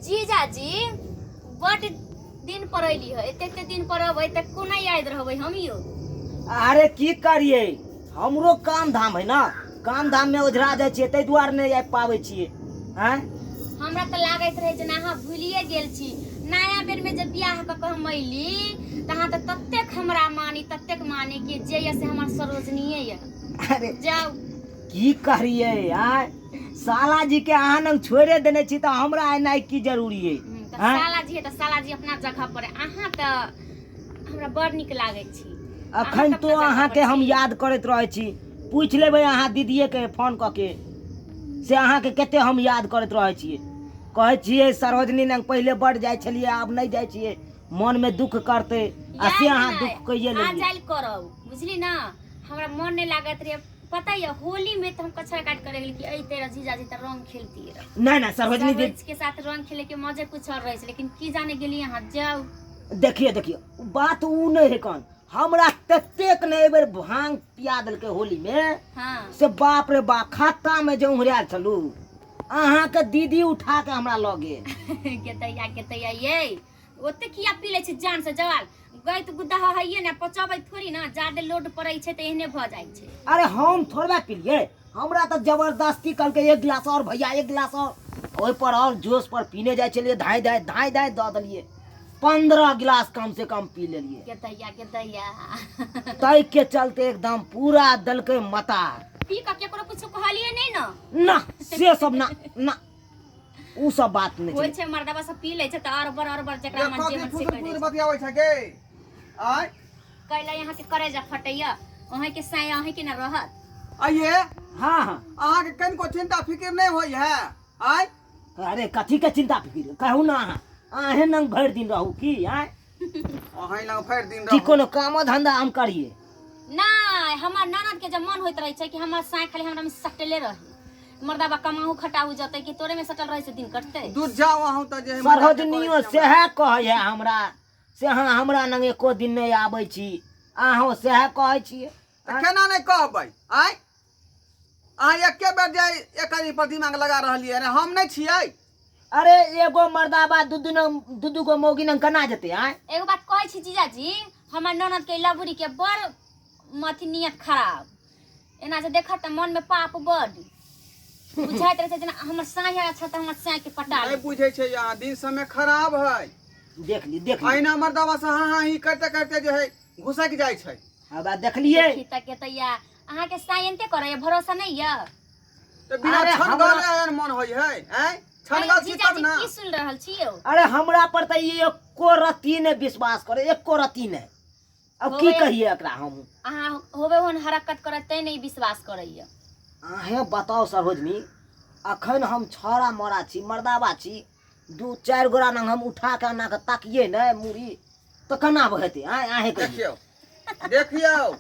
जीजाजी बड दिन पर अयली है, एते एते दिन पर अबै तऽ कोना याद रहबै हम यौ? अरे की करियै, हमरो काम धाम है ना, काम धाम में ओझरा जाइ छियै, ताहि दुआरे नहि आबि पाबै छियै। आँय, हमरा तऽ लागैत रहै जेना अहाँ भूलिए गेल छी। नया बेर में जे बियाह कऽ कऽ हम अयली तऽ अहाँ तऽ ततेक हमरा मानी, ततेक मानी कि जे यऽ से हमर सरोजनीये यऽ। अरे जाउ, की करियै, आँय, साला जी के अहाँ लग छोड़े देने छी तऽ हमरा एनाइ की जरूरी है? तऽ आँय? साला जी है तऽ साला जी अपना जगह पर है। अहाँ तऽ हमरा बड़ नीक लागै छी। अखन अहाँ तो तऽ अपना जगह अहाँके पर हम छी। याद करैत रहै छी। पूछि लेबै अहाँ दीदीए के फोन कऽ के से अहाँके कते हम याद करैत रहै छियै। कहै छियै सरोजनी लग पहिले बड़ जाइ छलियै, आब नहि जाइ छियै, मनमे दुख करतै आ से याद अहाँ नहि, दुख कहिए आ लेलियै। जाइल करब, बुझली ना? हमरा मन नहि लागैत रहे। पता ये, होली में तो हम कचरा काट कर गेली कि अइते रह जीजाजी तऽ रंग खेलती रह। नहि नहि, सरोजनी दीदी सरोज के साथ रंग खेले के मजे कुछ और रहे छै, लेकिन की जाने गेली अहाँ। जाउ, देखिए देखिए, बात उ नहि है कन, हमरा ततेक ने एहिबेर भांग पिया देलकै होली में। से बाप रे बाप, खाता में जे उंघरायल छलू, अहाँके दीदी उठा के हमरा लऽ गेल। केतैया केतैया ये, ओते किया पी लै छै जान से जवाल गैत गुद्दा हइए ने, पचबै थोड़ी ना, जादे लोड पड़ै छै तऽ एहने भऽ जाइ छै। अरे हम थोड़बे पिलियै, हमरा तऽ जबरदस्ती कहलकै एक गिलास और भैया, एक गिलास और। ओहि पर और जोश पर पीने जाइ छलियै, धाँइ धाँइ धाँइ धाँइ दऽ देलियै, 15 गिलास कम से कम पी लेलियै। केतैया केतैया, ताहि के चलते एकदम पूरा देलकै मता। पी कऽ केकरो कुछो कहलियै नहि ने? ना, से सब ना ना, उ सब बात नहि होइ छै। छै, मर्दबा सब पी लै छै तऽ अरबर अरबर जकरा मन जे कथी मन से फुसुर कहि दै फुसुर छै। बतियाबै छै गे? आय, कैला यहाँ के करेजा फटैया? अहीं के साया अहीं के ना रहत। आइए। हाँ हाँ। अहाँके कनिको चिंता फिकिर नहि होइ है? आय, अरे कथी के चिंता फिकिर, कहू ना अहाँ? अहें नंग भरि दिन रहू की? आँय, अहीं लग भरि दिन की रहू? कोनो कामो धंधा हम करिए? नहि, हमर ननद के जब मन होइत रहै छै कि हमर साय खाली हमरा में सटले रहे, मर्दाबा कमाहू खटाहू जतै कि तोरे में सटल रहै से दिन कटतै? दूर जाओ अहूँ तऽ जे मजाक करै सरोजनियो छी हमरा। सएह कहै है हमरा से अहाँ हमरा लग एको दिन नहि आबै छी। अहूँ सएह कहै छियै? तऽ केना नहि कहबै? आय, अहाँ एके बेर जे एक आदमी पर दिमाग लगा रहलियै, अरे हम नहि छियै? अरे एगो मर्दाबा दू दू नंग दू दू गो मौगी नंग केना जेतै? आँय, एगो बात कहै छी जीजाजी, हमर ननद के लबुरी के बड़ अथी नियत खराब। एना जे देखत तऽ मन में पाप बड बुझाइत रहै छै, जेना हमर साँय अच्छा तऽ हमर साँय के पटा नहि लेतै। बुझै छै अहाँ, दिन समय खराब है। देख ली, देख ली। अहिना मर्दाबा से हाँ हाँ ही करते करते जे है घुसक जाइ छै। अब देखलियै? देखी तऽ केतैया, अहाँके साँय एनते करैया, भरोसा नहि यऽ? तऽ बिना अरे छन हमरा- गले एहन मन होइ है? आँय, छनगल छी तब जीजाजी ना। की सुनि रहल छी यौ? अरे हमरा पर तऽ ई एको रत्ती नहि विश्वास करे, एको रत्ती नहि। अब की होबे- कहिए एकरा हम? अहाँ होबे ओहन हरकत करत तैं नहि विश्वास करैया। अहें बताउ सरोजनी, अखन हम छौड़ा मरा छी, मर्दाबा छी, दू चारि गोरा नंग हम उठा के एना के ताकिए ने मुड़ी तऽ केना हेतै? आँय, अहें कहियौ। देखियौ देखियौ,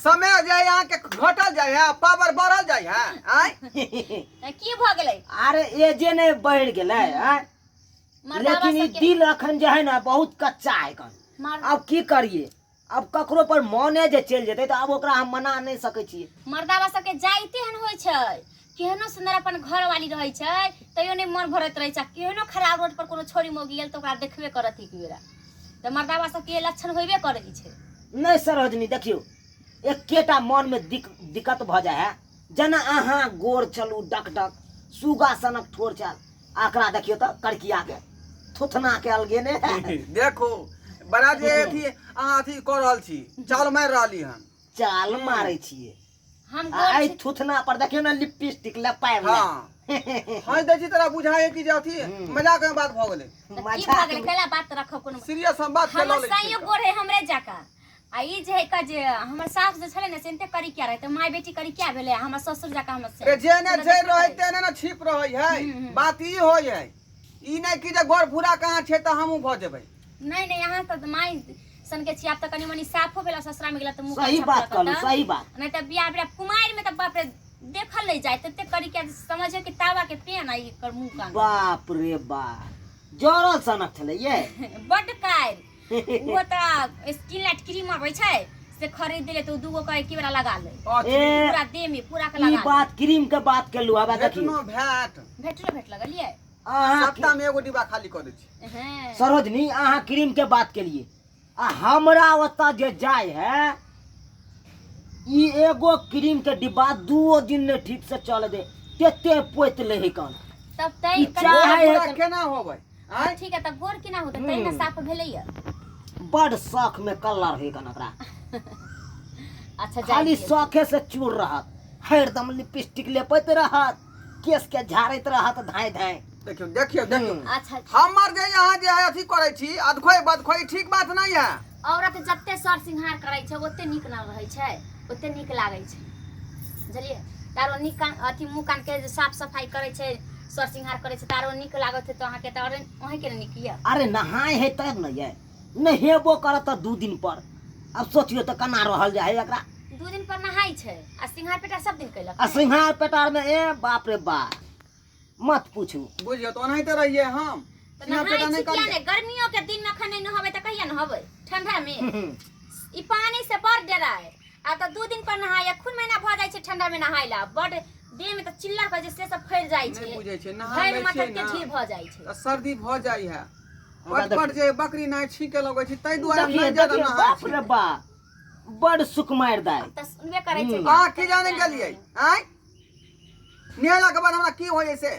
समय जे अहाँके घटल जाइ है, पावर बढ़ल जाइ है। आँय, तऽ की भऽ गेलै? अरे एजे नहि बढ़ि गेलै? आँय, मर्दाबा लेकिन ई सबके दिल अखन जे है ने बहुत कच्चा है कन। आब की करिए, अब ककरो पर मने जे चलि जेतै तऽ आब ओकरा हम मना नहि सकै छियै। मर्दाबा सबके जाइते हन होइ छै, केहनो सुन्दर अपन घरवाली रहै छै तैयो नहि मन भरैत रहै छै, आ केहनो खराब रोड पर कोनो छोरी मौगी गेल तऽ ओकरा देखबे करत एक बेरा। तऽ मर्दाबा सबके लक्षण होइबे करै छै। नहि सरोजनी, देखियौ, एकेटा मनमे दिक्कत भऽ जाइ है, जेना अहाँ गोर चलू डक डक सुगा सनक ठोर चाल, आकरा देखियौ तऽ करकिया के थुथना के अलगे ने है। देखू, बड़ा जे अथी अहाँ अथी कऽ रहल छी, चाल मारि रहली हन। चाल मारै छियै? हम आ गोर एहि छी। थुथना पर देखियौ ने लिपस्टिक लपायल। हाँ, हँसि दै छी तोरा बुझाइ है कि जे अथी मजाक में बात भऽ गेलै। तऽ की भऽ गेलै? कैला बात रखब कोनो सीरियस हम बात के लऽ हमर लै छियै। साइयो गोर है हमरे जकाँ, आ ई जे है का जे हमर सास जे छलै ने से एते करी क्या रहै तऽ माय बेटी करी क्या भेलै, आ हमर ससुर जकाँ हमर रे सास। जेने जे रहै तेने ने छिप रहै है। बात ई होइ है, ई नहि कि जे गोर भूरा कहाँ छै तऽ हमहूँ भऽ जेबै। नहि नहि, अहाँ तऽ माय सनके छी। आब तऽ कनि मनि साफो भेला, ससुरा में गेला तऽ मुँह सही कान बात छपलक कहलहुँ। तऽ। सही बात। नहि तऽ बियाह बियाह कुमारि में तऽ बाप रे देखल नहि जाय, तते करी क्या समझे कि तावा के पेन आ एकर मुँह कान। बाप रे बाप, जरल सनक छलै ये। बड्ड कारी, ओ तऽ स्किन लाइट क्रीम अबै छै से खरीद दिले तो दूगो के एके बेरा लगा ले। अथी, ए पूरा देह में पूरा के ई लगा ले। बात क्रीम के बात केलू आबा देखियो। भेटनो भेट। भेटलो भेट लगलियै। अहाँ सप्ताह में एगो डिब्बा खाली कऽ दै छी। हैं। सरोजनी अहाँ क्रीम के बात केलिए आ हमरा ओतऽ जे जाय है ई एगो क्रीम के डिब्बा दुओ दिन ने ठीक से चल दे तेते पोति ले है कन। तब तै ई कनि- चाह है गोर कन- केना होबै? आँय? ठीक है तब गोर केना होतै तै ने साफ भेलैया। बड़ शौक में कलर है कन ओकरा। अच्छा जाय खाली दियौ। शौखे से चूर रहत, हरदम लिपस्टिक लेपैत रहत, केस के झाड़ैत रहत धाय धाय। देखियौ देखियौ देखियौ। अच्छा हमर जे यहाँ जे है अथी करै छी अधखोइ बदखोइ ठीक बात नहीं है। औरत जते सर सिंगार करै छै ओते नीक ना रहै छै, ओते नीक लागै छै बुझलियै। तारो नीक कान अथी मुँह कान के जे साफ सफाई करै छै सर सिंगार करै छै तारो नीक लागत है तो अहाँके तऽ आओर अहींके ने नीक यऽ। अरे नहाय है तब ने ये, नहेबो करत तऽ 2 दिन पर। अब सोचियो तऽ केना रहल जाइ है एकरा। 2 दिन पर नहाय छै आ सिंगार पेटार सब दिन कैलक। आ सिंगार पेटार में ए बाप रे बा मत पूछू। बुझियौ तऽ ओनाहिते रहियै हम। तऽ सिंगार नहाय पेटार छी नहि किया करियै। नहि? गर्मियों के दिन में अखन नहि नहबै तऽ कहिया नहबै? ठंडा में। ई पानी से बड़ डराय। आ तऽ 2 दिन पर नहाय, खून महीना भऽ जाइ छै ठंडा में नहाय ला। बड़ देह में तऽ चिल्लर भऽ जाइ छै, से सब फैल जाइ छै। नहि बुझै छै, नहा भरि लै माथा छियै के ने, ढीर भऽ जाइ छै। तऽ सर्दी भऽ जाइ है। हमरा पट पट देखियौ। जे बकरी नाय छीके लगै छै ताहि दुआरे देखियौ, नहि ज्यादा देखियौ, नहाय बाप छी। रे बा बड़ सुकुमारि दाइ। तऽ सुनबे करै छै। अहाँ की जाने गेलियै? आँय? नहेला के बाद हमरा की हो जाइ से?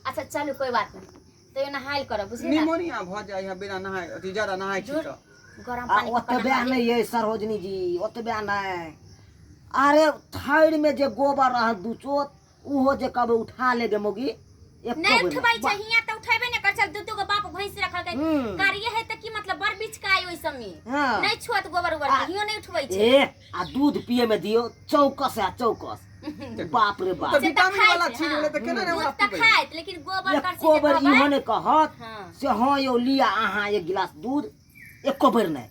अच्छा चलू कोई बात नहीं, तैयो नहायल करब बुझलियै ने? निमोनिया भऽ जाइ है बिना नहाय अथी ज्यादा नहाय छी तऽ। गरम आ पानी कऽ ओतबे नहा नहि ये सरोजनी जी, ओतबे नहि। अरे थैर में जे गोबर रहत 2 चोत उहो जे कब उठा ले गे मौगी, एको नहीं बेर उठबै छै, वाह। हियां तऽ उठेबे नहि करै छै। 2-2 गो बाप भैंस रखलकै। कार्य है तऽ की मतलब बड़ बीच का ओहि सब में। हाँ। नहीं छुअत गोबर उबर के, हियो नहीं उठबै छै। ए आ दूध पिए में दियो चौकस है चौकस। बाप रे बाप। तऽ से तऽ विटामिन खाइ वाला छै, चीज हाँ। भेलै तऽ केना ने दूध ओकरा तऽ पीबै? खाइत लेकिन गोबर करसी एको जे बेर कहबै, इहो नहि कहत हाँ। से हाँ यौ लिअ अहाँ 1 गिलास दूध, एको बेर नहि।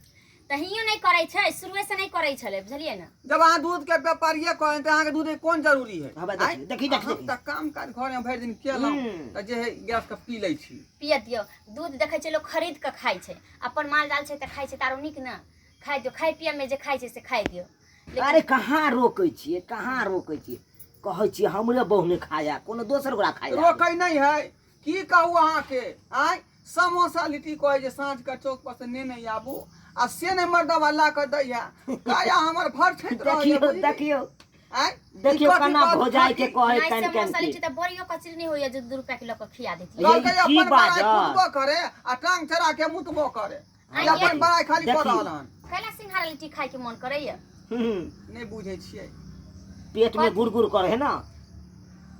तऽ हियो नहि करै छै, शुरुए से नहि करै छलै बुझलियै ने। जब अहाँ दूध के व्यापारिये कहै तऽ अहाँके दूध के कोन जरूरी है? हँ, देखियौ, आँय? देखियौ, देखियौ, हम देखियौ। तऽ काम काज घर में भरि दिन केलहुँ तऽ जे है गैस के पी लै छी। पियत दियौ दूध। देखै छै लोक खरीद कऽ खाइ छै, अपन माल जाल छै तऽ खाइ छै, तारो नीक ने खाइ दियौ। खाइ पियै में जे खाइ छै से खाइ दियौ। अरे कहाँ रोकै छियै, कहाँ रोकै छियै? कहै छियै हमरे बहु नहि खाया, कोनो दोसर गोरा खाया। रोकै नहि है की कहू अहाँके? आँय समोसा लिट्टी कहै जे साँझ के चौक पर से नेने आबू आ से नहि मर्दवा ला कऽ दै है। काया हमर भर छैत रहैया, देखियौ, बुझलियै? देखियौ। आँय? देखियौ ई कथी केना बात भौजाइ के खाकी? कहै नहि, कानि समोसा कानि के। लिट्टी तऽ बड़ियो कचरी नहि होइया जे 2 रुपया के लऽ कऽ खिया देतियै। कहलकै ये की अपन बड़ाइ बाजत? कुदबो करे आ टांग चढ़ा के मुतबो करे। आँय, ई अपन ये- बड़ाइ खाली कऽ देखियौ। रहल हन। कैला सिंघाड़ा लिट्टी खाय के मन करैया? नहि बुझै छियै। पेट में गुड़ गुड़ करे है ना?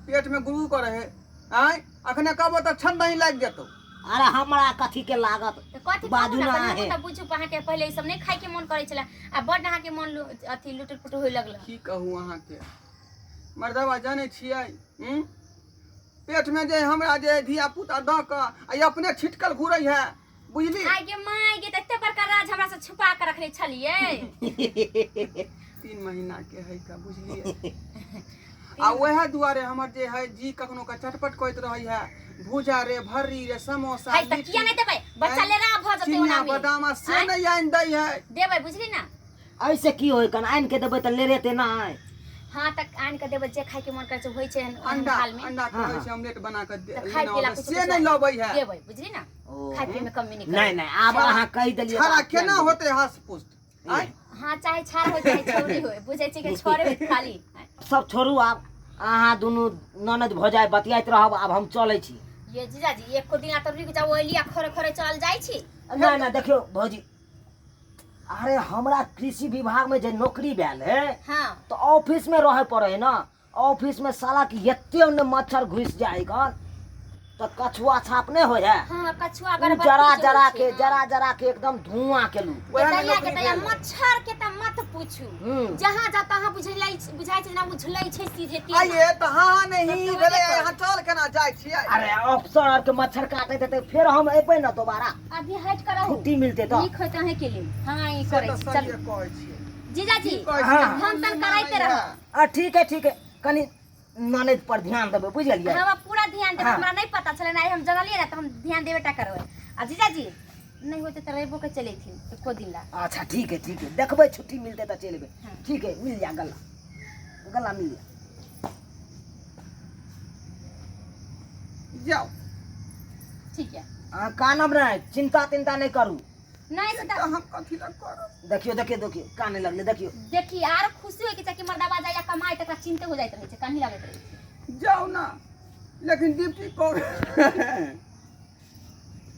पेट में गुड़ करे है। आँय अखने कहबो तऽ छन दही लागि जेतौ। अरे हमरा कथी के लागत? तऽ कथी बाजू कहू ना ने, कनि आहे। हमहूँ तऽ बुझू अहाँके पहिले ई सब नहि खाय के मन करै छलै आ बड्ड अहाँके मन अथी लुटुर पुटुर होय लगल। की कहू अहाँके मर्दवा जानै छियै? पेट में जे हमरा जे धिया पुता दऽ कऽ आ ई अपने छिटकल घुरै है बुझली? आइ गे माय गे, तऽ एते बड़का राज हमरा से छुपा के रखने छलियै। 3 महीना के है का बुझलियै? आ वएह दुआरे हमर जे है जी कखनो के चटपट करैत रहै है, भुजा रे भर्री रे समोसा है तऽ लिट्टी, किया नहि देबै? बच्चा आँय? लेरा भऽ जेतै चिनिया ओना में। बादाम आ से आँय? नहि आनि दै है। देबै बुझली ना? ऐसे की होय कन आनि के देबै तऽ लेरेते नहि। हाँ तऽ आनि के देबै, जे खाय के मन करै छै होइ छै एहन एहन अंडा हाल में। अंडा हाँ, कहै हाँ। छै ऑमलेट बना के दे- तऽ खाय लेने पीला अबै, कुछ से कुछ नहि लबै है। देबै बुझली ना? ओ। खाय पियै में कमी नहि नहीं करबै। नहीं आब अहाँ कहि देलियै तऽ छाड़ा आब केना ध्यान देबै। होतै हस पुष्ट? आँय? हाँ चाहे छाड़ा होय चाहे छौरी होय, बुझै छै कि छोड़े होय खाली। सब छोड़ू, आब अहाँ दुनू ननद भौजाइ बतियाइत रहब, आब हम चलै छी। ये जीजाजी एको दिन तऽ रुकि जाउ, ओलिया खरे खरे चल जाइ छी। नहि नहि देखियौ भौजी, अरे हमरा कृषि विभाग में जे नौकरी भेल है हाँ। तऽ ऑफिस में रहे पड़े है ना। ऑफिस में साला के एते ने मच्छर घुसि जाय गन तऽ कछुआ छाप नहि होइ है। हाँ, कछुआ उ गर्भवती जरा जे जरा होइ छै, के हाँ। जरा जरा के एकदम धुआं केलू। वएह में तैया के नौकरी तैया भेल है। मच्छर के तऽ मत पूछू, जहाँ जाता तहाँ बुझलै बुझाइ छै जेना उझलै छै सीधे तेना। आइए तऽ हाँ हाँ नहीं तब तऽ भेलै, होबे अहाँ चल केना जाइ छियै? अरे अफसर आर के मच्छर काटैत हेतै, फेर हम एबै ने दोबारा। अभी हटि कऽ रहू, छुट्टी मिलतै तऽ। नीक होइत अहें के लेल। हाँ ई से करै तऽ छी सहिए चलू कहै छियै। जीजाजी, की कहै हाँ। छियै? हम तन कराइते रहब। आ ठीक है ठीक है, कनि ननद पर ध्यान देबै बुझलियै? हम पूरा ध्यान देबै। हाँ। हमरा नहि पता छलै, आइ हम जनलियै ने तऽ हम ध्यान देबे टा करबै। आ जीजाजी नहि होते तऽ रविओ के चलि अयथिन एको दिन ला। अच्छा ठीक है, ठीक है, देखबै छुट्टी मिलतै तऽ चलि एबै। हाँ। ठीक है, मिल जा गला, गला मिल जा। जाउ। ठीक है। अहाँ कानब नहि, चिंता तिंता नहि करू। नहीं से तऽ हम कथी लए करब? देखियो देखियो देखियो, काने लगले, देखियो। देखी आर खुशी होय के चाही कि मर्दाबा जाइया कमाई, तकरा चिंते हो जाइत रहै छै, कान्ही लागैत रहै छै। जाउ ना, लेकिन ड्यूटी कर।